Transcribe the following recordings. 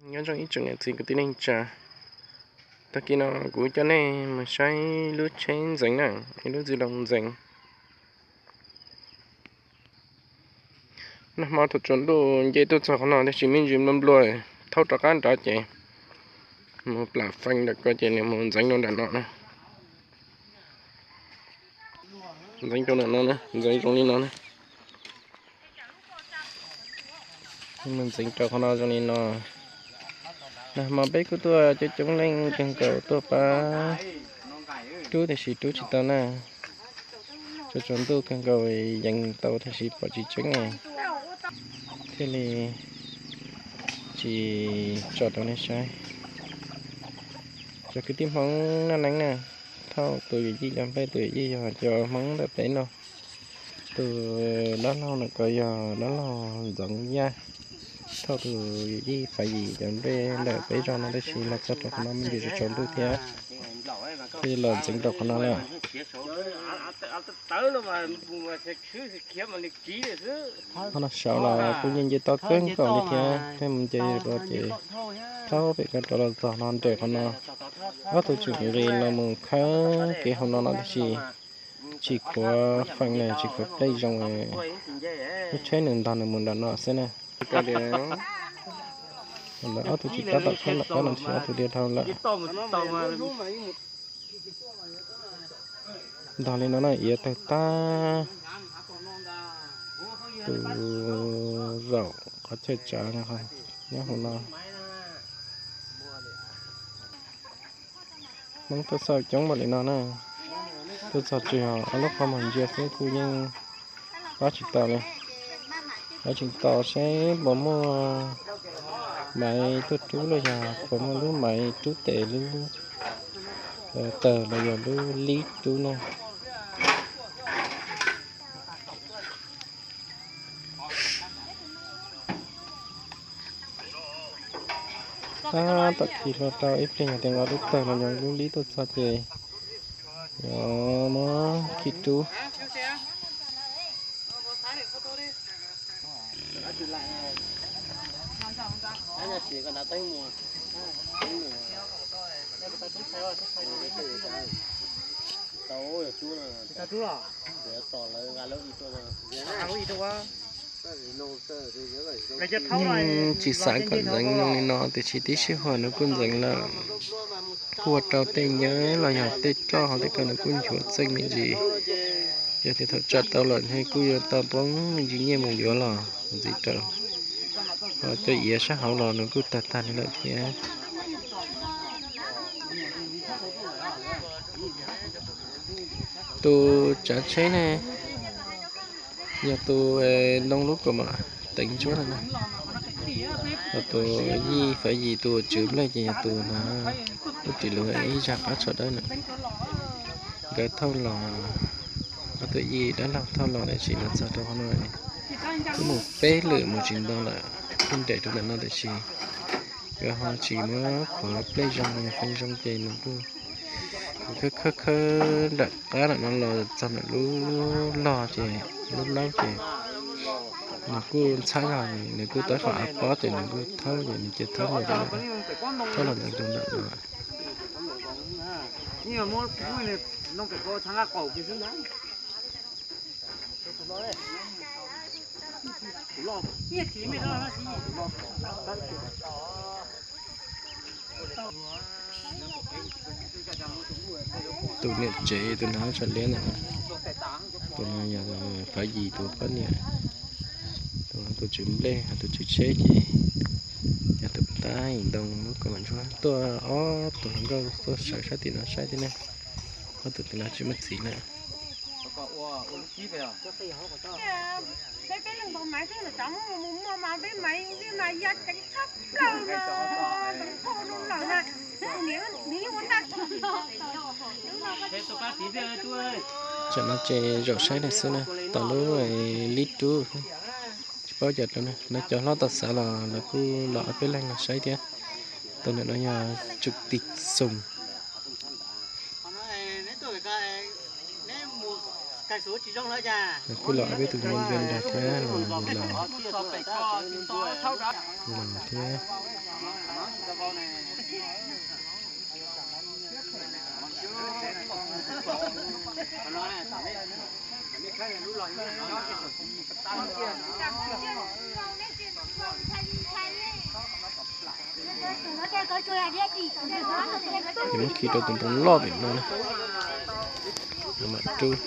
Nyob zoo ib tsoom niam txiv kwv tij neej tsa, tag kis no kuv coj nej mus saib lub tsheb ntxeev na, ib lub txwj loo ntxeev. Nag hmo thaum tsaus ntuj nce tuaj txog qhov no tab sis me ntsis nplua nplua, thaub rov qab nrad ces mus plam fees ntawm ko ces nws mus ntxeev rau nram no na. Ntxeev rau nram no, ntxeev zoo li no na. Mus ntxeev rau qhov no zoo li no. Nag hmo peb kuj tuaj coob coob leej kawg nkaus tuaj pab rub tiam sis rub tsis tau na. Tsaus tsaus ntuj kawg nkaus yees tau tiam sis pom tsis tseeb, thiaj li tsis tso rau nej saib. Cov kwv tij Hmoob naj neeb na, thauj tus yawm yij cov nplej, tus yawm yij yog cov Hmoob ntawm peb no. Tus dab laug no ko yog dab laug Ntxoov Yaj, thauj tus yawm yij Fav Yim cov nplej ntawm peb zos no tab sis los txog rau qhov no me ntsis tsaus ntuj thiab, thiaj los ntxeev rau qhov no lawm. Qhov no saud los kuj yeej nce toj kawg nkaus li thiab, thiaj mus nce rau ces thaub pem ko rov los txog no nres qhov no. Ob tug tseem nqis los mus khawb kev hauv no no tab sis tsis khuav feem na, tsis khuav plej zoo, lub tsheb nws ntog nws mus nram no xwb na. Ob tug tsis tab tom khawb nram qab no thiab, ob tug dhia dhau lawm. Ntog li no na, iav tawg tag. Tus zaum qhov chaw tsav nyob hauv no. Hmoob tuaj txog coob npaum li no na, tuaj txog tsuas yog ob lub qhov muag ntsia xwb kuj yeej pab tsis tau li. Pab tsis tau, seb puas muaj maiv tuaj rub los yog puas muaj lub maiv rub tes lub tawg los yog lub lib rub na. Tab tom khi hlua rau ib pliag yog tias nqa lub tawg los yog lub lib tuaj txog ces yuav muab khi rub. Tsis xav kom ntxeev li no tiam sis tib sij huam nws kuj ntxeev lawm. Kuj ua rau tej nyab los yog tej roj hauv tej ko nws kuj nchuav txeej me ntsis. Yog tias thaum tso tau lawm nws kuj yuav tau poob me ntsis nyiaj mus yuav los ntxiv rau. Ho cov iav sab hauv los nws kuj tag tag li lawm thiab. Tus tsav tsheb ne, yog tus ntoo lub kaus mom teev ntsuab no na. Ho tus yij Fav Yim tus tswv nplej ces yog tus na, tus tswv luv ib zaj qab tsho dawb na. Nkawd thauj los, ob tug yij dab laug thauj los tiam sis los txog rau qhov no, twb mus peb lwm mus tsis nto lawm, thiaj nres rau ntawm no tiam sis nkawd ho tsis muab qhuav plej zoo, yog feem zoo ces nws kuj khawb khawb khawb nram qab nram no los txog nram lub log ces, lub laub ces nws kuj ntxhab zog, nws kuj tab tom av pob ces nws kuj thawb ces nws cia thawb mus, thawb los ntxeev rau nram no. Tus niam tsev tus nrog tsam liab ntawm no, tus no yog Fav Yim tus poj niam, tus tswv nplej, tus tswv tsheb ces yog tus tab ntoo lub kaus mom ntsuab. Tuaj ob tug hluas nkauj tuaj sawv sab tim no saib thiab ne, ob tug tus no tsis muaj txiv lawm. Tsam no ces zaum saib lawm xwb na, tos lub lib rub, tsis paub cas rau na. Lawv cov hlob tau xav los lawv kuj los ob peb leeg los saib thiab. Tus ntawm no yog Tsum Tim Xoos. Lawv kuj los ob peb tus me npe nrog thiab los, los thiab. Ces muab khi rau tus ntoo loj pem no na, no mam rub.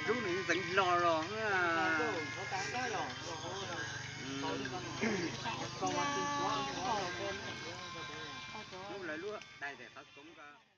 Rub nws ntxeev hlo los. Lub lawv lub dais tes qhov koov ko.